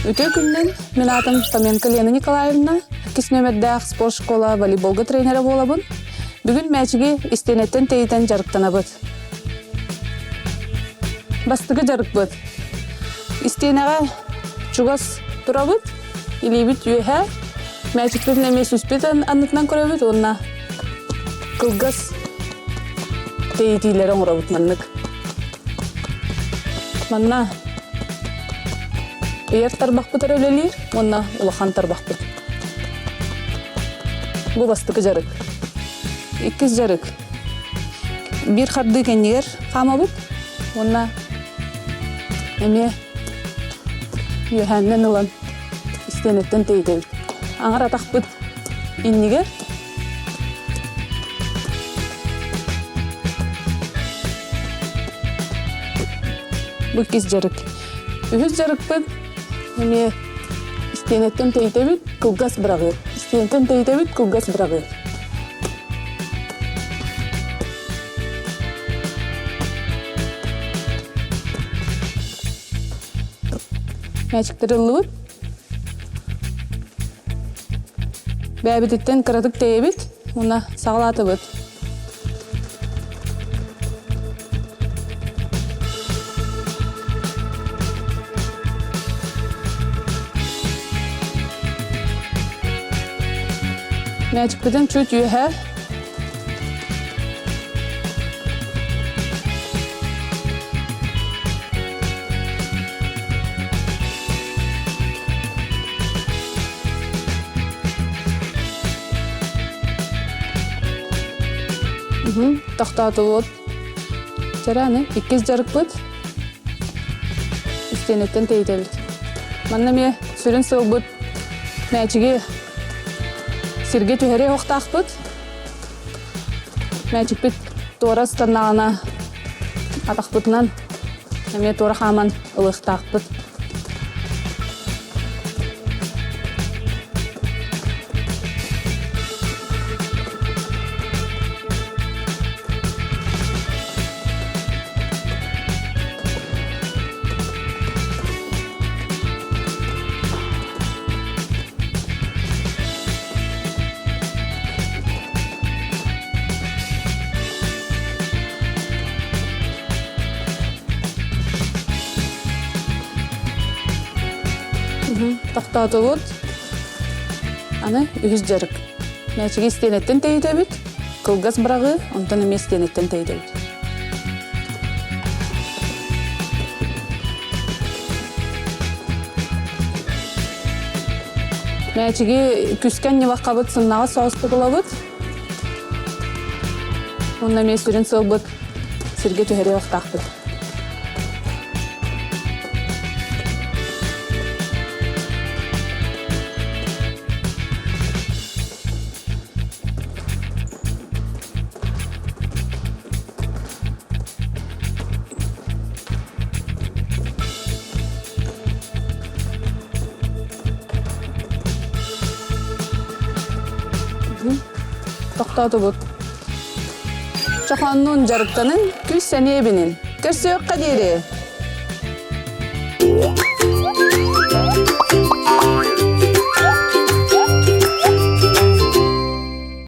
Үтүө күнүнэн, мин аатым Фоменко Лена Николаевна, иккис нүөмэрдээх спорт школа волейболга тренерэ буолабын. Бүгүн мээчиги истиэнэттэн тэйитэн дьарыктанабыт. Бастакы дьарыкпыт. Истиэнэҕэ чугас турабыт, илиибит үөһэ, мээчикпитин эмиэ сүүспүт аннытынан көрөбүт уонна кылгас тэйитиилэри оҥоробут маннык. Манна ыйар тарбахпыт эрэ үлэлиир уонна улахан тарбахпыт. Бу бастакы дьарык. Иккис дьарык. Биир хардыы кэннигэр хаамабыт уонна эмиэ үөһээннэн ылан истиэнэттэн тэйитэбит. Аҥар атахпыт иннигэр Бу иккис дьарык. Үһүс дьарыкпыт эмиэ истиэнэттэн тэйитэбит, кылгас быраҕыы. Истиэнэттэн тэйитэбит, кылгас быраҕыы. Мээчиктэр ыллыбыт. Бэйэбититтэн кыратык тэйэбит уонна саҕалаатыбыт. Мээчикпитин чуть үөһэ Тохтоотубут. Чэрэ иккис дьарыкпыт. Истиэнэттэн тэйитэбит. Манна эмиэ сүрүн сыалбыт мээчиги сиргэ түһэрэ уохтаахпыт. Мээчикпит туора ыстаннаҕына атахпытынан эмиэ туора хааман ылыахтаахпыт. Тохтоотубут. Аны үһүс дьарык. Мээчиги истиэнэттэн тэйитэбит, кылгас быраҕыы, онтон эмиэ истиэнэттэн тэйитэбит. Мээчиги күскэн ньыбаххабыт сымнаҕас соҕустук ылабыт. Уонна эмиэ сүрүн сыалбыт сиргэ түһэрэ охтаахпыт. Тохтоотубут. Чохооннуун дьарыктанын, күүс сэниэ эбинин. Көрсүөххэ диэри!